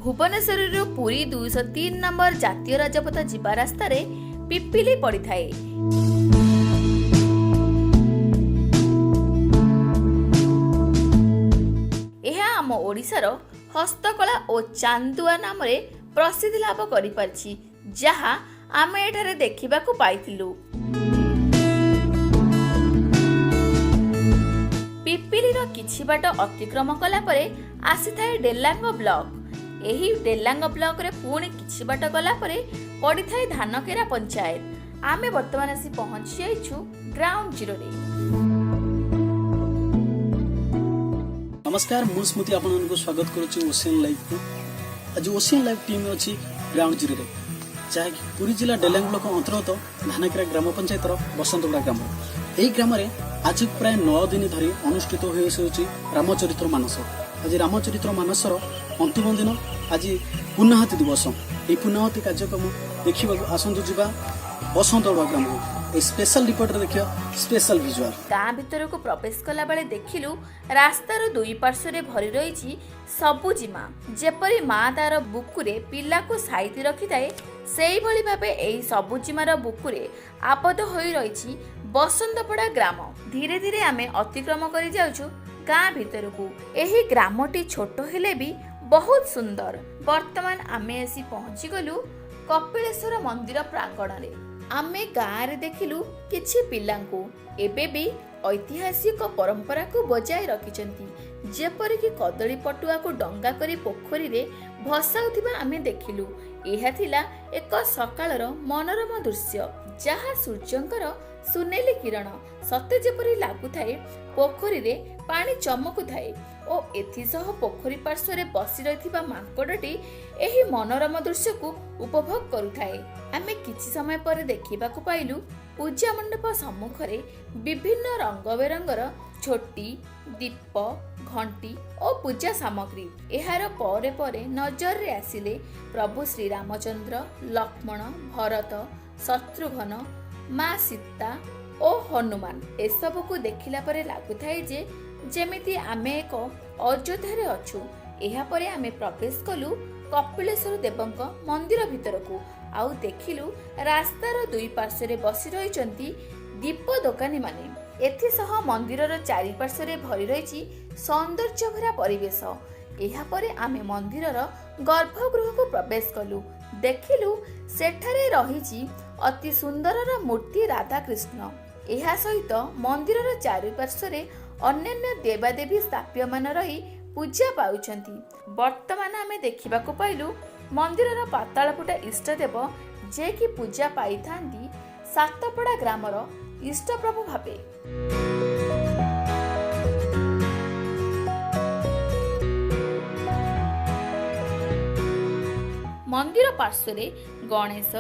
ଭୁବନେଶ୍ୱରରୁ ପୁରୀ 203 ନମ୍ବର ଜାତୀୟ ରାଜପଥ ଯିବା ରାସ୍ତାରେ ପିପିଲି ପଡ଼ିଥାଏ। ଏହା ଆମ ଓଡ଼ିଶାର ହସ୍ତକଳା ଓ ଚାନ୍ଦୁଆ ନାମରେ ପ୍ରସିଦ୍ଧି ଲାଭ କରିପାରିଛି, ଯାହା ଆମେ ଏଠାରେ ଦେଖିବାକୁ ପାଇଥିଲୁ। ପିପିଲିର କିଛି ବାଟ ଅତିକ୍ରମ କଲା ପରେ ଆସିଥାଏ ଡେଲାଙ୍ଗ ବ୍ଲକ। ଏହି ଡେଲାଙ୍ଗ ବ୍ଲକରେ ପୁଣି କିଛି ବାଟ ଗଲା ପରେ ପଡ଼ିଥାଏ ଧାନକେରା ପଞ୍ଚାୟତ। ଆମେ ବର୍ତ୍ତମାନ ଆସି ପହଞ୍ଚି ଯାଇଛୁ ଗ୍ରାଉଣ୍ଡ ଜିରୋରେ। ନମସ୍କାର, ମୁଁ ସ୍ମୃତି ଆପଣମାନଙ୍କୁ ସ୍ୱାଗତ କରୁଛି ଓସିଆନ୍ ଲାଇଭ୍କୁ। ଆଜି ଓସିଆନ୍ ଲାଇଭ୍ ଟିମ୍ ଅଛି ଗ୍ରାଉଣ୍ଡ ଜିରୋରେ, ଯାହାକି ପୁରୀ ଜିଲ୍ଲା ଡେଲାଙ୍ଗ ବ୍ଲକ ଅନ୍ତର୍ଗତ ଧାନକେରା ଗ୍ରାମ ପଞ୍ଚାୟତର ବସନ୍ତଗୁଡ଼ା ଗ୍ରାମ। ଏହି ଗ୍ରାମରେ ଆଜି ପ୍ରାୟ 9 ଦିନ ଧରି ଅନୁଷ୍ଠିତ ହୋଇଆସୁଅଛି ରାମଚରିତ୍ର ମାନସ। ଆଜି ରାମଚରିତ୍ର ମାନସର ଅନ୍ତିମ ଦିନ, ଆଜି ପୂର୍ଣ୍ଣାହୁତି ଦିବସ। ଏହି ପୂର୍ଣ୍ଣାହୁତି କାର୍ଯ୍ୟକ୍ରମ ଦେଖିବାକୁ ଆସନ୍ତୁ ଯିବା ବସନ୍ତଗୁଡ଼ା ଗ୍ରାମକୁ। ଏହି ସ୍ପେଶାଲ ରିପୋର୍ଟରେ ଦେଖିବା ସ୍ପେଶାଲ ଭିଜୁଆଲ। ଗାଁ ଭିତରକୁ ପ୍ରବେଶ କଲାବେଳେ ଦେଖିଲୁ, ରାସ୍ତାର ଦୁଇ ପାର୍ଶ୍ୱରେ ଭରି ରହିଛି ସବୁଜିମା। ଯେପରି ମା ତାର ବୁକୁରେ ପିଲାକୁ ସାଇତି ରଖିଥାଏ, ସେଇଭଳି ଭାବେ ଏହି ସବୁଜିମାର ବୁକୁରେ ଆବଦ୍ଧ ହୋଇ ରହିଛି ବସନ୍ତପଡ଼ା ଗ୍ରାମ। ଧୀରେ ଧୀରେ ଆମେ ଅତିକ୍ରମ କରି ଯାଉଛୁ ଗାଁ ଭିତରକୁ। ଏହି ଗ୍ରାମଟି ଛୋଟ ହେଲେ ବି ବହୁତ ସୁନ୍ଦର। ବର୍ତ୍ତମାନ ଆମେ ଆସି ପହଞ୍ଚିଗଲୁ କପିଳେଶ୍ୱର ମନ୍ଦିର ପ୍ରାଙ୍ଗଣରେ। ଆମେ ଗାଁରେ ଦେଖିଲୁ କିଛି ପିଲାଙ୍କୁ ଏବେ ବି ଐତିହାସିକ ପରମ୍ପରାକୁ ବଜାୟ ରଖିଛନ୍ତି। ଯେପରିକି କଦଳୀ ପଟୁଆକୁ ଡଙ୍ଗା କରି ପୋଖରୀରେ ଭସାଉଥିବା ଆମେ ଦେଖିଲୁ। ଏହା ଥିଲା ଏକ ସକାଳର ମନୋରମ ଦୃଶ୍ୟ, ଯାହା ସୂର୍ଯ୍ୟଙ୍କର ସୁନେଲି କିରଣ ସତେ ଯେପରି ଲାଗୁଥାଏ ପୋଖରୀରେ ପାଣି ଚମକୁଥାଏ ଓ ଏଥିସହ ପୋଖରୀ ପାର୍ଶ୍ୱରେ ବସି ରହିଥିବା ମାଙ୍କଡ଼ଟି ଏହି ମନୋରମ ଦୃଶ୍ୟକୁ ଉପଭୋଗ କରୁଥାଏ। ଆମେ କିଛି ସମୟ ପରେ ଦେଖିବାକୁ ପାଇଲୁ, ପୂଜା ମଣ୍ଡପ ସମ୍ମୁଖରେ ବିଭିନ୍ନ ରଙ୍ଗ ବେରଙ୍ଗର ଝୋଟି, ଦୀପ, ଘଣ୍ଟି ଓ ପୂଜା ସାମଗ୍ରୀ। ଏହାର ପରେ ପରେ ନଜରରେ ଆସିଲେ ପ୍ରଭୁ ଶ୍ରୀରାମଚନ୍ଦ୍ର, ଲକ୍ଷ୍ମଣ, ଭରତ, ଶତ୍ରୁଘ୍ନ, ମା ସୀତା ଓ ହନୁମାନ। ଏସବୁକୁ ଦେଖିଲା ପରେ ଲାଗୁଥାଏ ଯେ ଯେମିତି ଆମେ ଏକ ଅଯୋଧ୍ୟାରେ ଅଛୁ। ଏହାପରେ ଆମେ ପ୍ରବେଶ କଲୁ କପିଳେଶ୍ୱର ଦେବଙ୍କ ମନ୍ଦିର ଭିତରକୁ ଆଉ ଦେଖିଲୁ, ରାସ୍ତାର ଦୁଇ ପାର୍ଶ୍ୱରେ ବସି ରହିଛନ୍ତି ଦୀପ ଦୋକାନୀମାନେ। ଏଥିସହ ମନ୍ଦିରର ଚାରିପାର୍ଶ୍ୱରେ ଭରି ରହିଛି ସୌନ୍ଦର୍ଯ୍ୟଭରା ପରିବେଶ। ଏହାପରେ ଆମେ ମନ୍ଦିରର ଗର୍ଭଗୃହକୁ ପ୍ରବେଶ କଲୁ। ଦେଖିଲୁ, ସେଠାରେ ରହିଛି ଅତି ସୁନ୍ଦରର ମୂର୍ତ୍ତି ରାଧାକୃଷ୍ଣ। ଏହା ସହିତ ମନ୍ଦିରର ଚାରିପାର୍ଶ୍ୱରେ ଅନ୍ୟାନ୍ୟ ଦେବାଦେବୀ ସ୍ଥାପ୍ୟମାନ ରହି ପୂଜା ପାଉଛନ୍ତି। ବର୍ତ୍ତମାନ ଆମେ ଦେଖିବାକୁ ପାଇଲୁ ମନ୍ଦିରର ପାତାଳଫୁଟା ଇଷ୍ଟଦେବ, ଯେ କି ପୂଜା ପାଇଥାନ୍ତି ସାତପଡ଼ା ଗ୍ରାମର ଇଷ୍ଟପ୍ରଭୁ ଭାବେ। ମନ୍ଦିର ପାର୍ଶ୍ୱରେ ଗଣେଶ,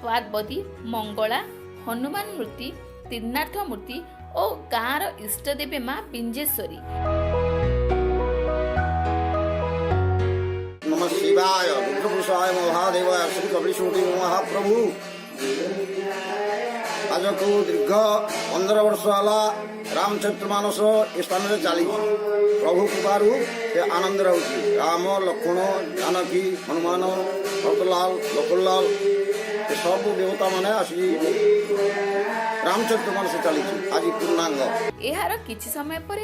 ପାର୍ବତୀ, ମଙ୍ଗଳା, ହନୁମାନ ମୂର୍ତ୍ତି, ତ୍ରିନାଥ ମୂର୍ତ୍ତି ଓ ଗାଁର ଇଷ୍ଟଦେବୀ ମା ବିଞ୍ଜେଶ୍ୱରୀ। ନମ ଶିବାୟ, ରୁଦ୍ରପୁରୁଷାୟ ମହାଦେବାୟ, ଶ୍ରୀ କପିଳେଶ୍ୱର ମହାପ୍ରଭୁ। ଆଜକୁ ଦୀର୍ଘ 15 ବର୍ଷ ହେଲା ରାମଚରିତ ମାନସ ଏ ସ୍ଥାନରେ ଚାଲିଛି। ପ୍ରଭୁ କୃପାରୁ ସେ ଆନନ୍ଦ ରହୁଛି। ରାମ, ଲକ୍ଷ୍ମଣ, ଜାନକୀ, ହନୁମାନ, ଭରତଲାଲ, ଲକ୍ଷ୍ମଣଲାଲ, ଏ ସବୁ ଦେବତା ମାନେ ଆସିକି ରାମଚରିତ ମାନସ ଚାଲିଛି। ଆଜି ପୂର୍ଣ୍ଣାଙ୍ଗ। ଏହାର କିଛି ସମୟ ପରେ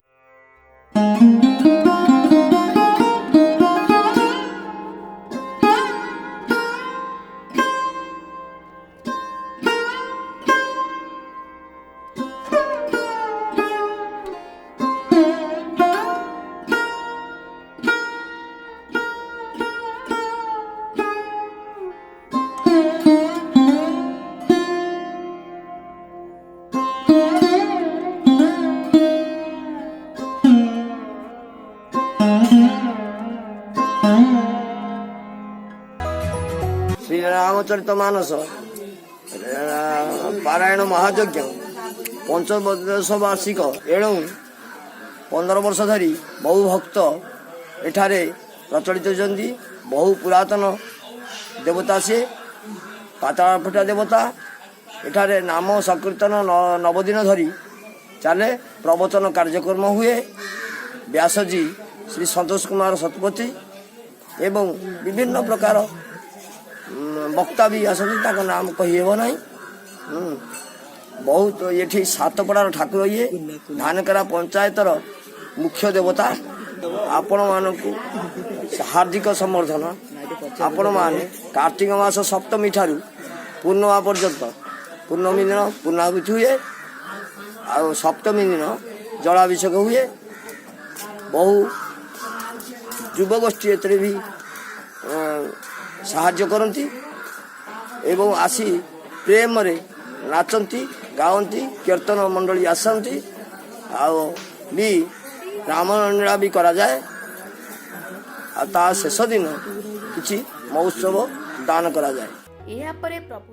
ଶ୍ରୀ ରାମଚରିତ ମାନସ ପାରାୟଣ ମହାଯଜ୍ଞ ପଞ୍ଚଦଶ ବାର୍ଷିକ। ଏଣୁ 15 ବର୍ଷ ଧରି ବହୁ ଭକ୍ତ ଏଠାରେ ପ୍ରଚଳିତ ହୋଇଛନ୍ତି। ବହୁ ପୁରାତନ ଦେବତା ସିଏ, ପାତାଳଫୁଟା ଦେବତା। ଏଠାରେ ନାମ ସଂକୀର୍ତ୍ତନ ନବଦିନ ଧରି ଚାଲେ। ପ୍ରବଚନ କାର୍ଯ୍ୟକ୍ରମ ହୁଏ। ବ୍ୟାସଜୀ ଶ୍ରୀ ସନ୍ତୋଷ କୁମାର ଶତପଥୀ। ଏବଂ ବିଭିନ୍ନ ପ୍ରକାର ବକ୍ତା ବି ଆସନ୍ତି, ତାଙ୍କ ନାମ କହିହେବ ନାହିଁ। ବହୁତ ଏଠି ସାତପଡ଼ାର ଠାକୁର, ଇଏ ଧାନକେରା ପଞ୍ଚାୟତର ମୁଖ୍ୟ ଦେବତା। ଆପଣମାନଙ୍କୁ ହାର୍ଦ୍ଦିକ ସମ୍ବର୍ଦ୍ଧନା। ଆପଣମାନେ କାର୍ତ୍ତିକ ମାସ ସପ୍ତମୀ ଠାରୁ ପୂର୍ଣ୍ଣିମା ପର୍ଯ୍ୟନ୍ତ, ପୂର୍ଣ୍ଣମୀ ଦିନ ପୂର୍ଣ୍ଣାହୁତି ହୁଏ ଆଉ ସପ୍ତମୀ ଦିନ ଜଳାଭିଷେକ ହୁଏ। ବହୁ ଯୁବଗୋଷ୍ଠୀ ଏଥିରେ ବି ସାହାଯ୍ୟ କରନ୍ତି ଏବଂ ଆସି ପ୍ରେମରେ ନାଚନ୍ତି, ଗାଆନ୍ତି, କୀର୍ତ୍ତନ ମଣ୍ଡଳୀ ଆସନ୍ତି ଆଉ ବି ରାମଲୀଳା ବି କରାଯାଏ। ଆଉ ତା ଶେଷ ଦିନ କିଛି ମହୋତ୍ସବ ଦାନ କରାଯାଏ। ଏହାପରେ ପ୍ରଭୁ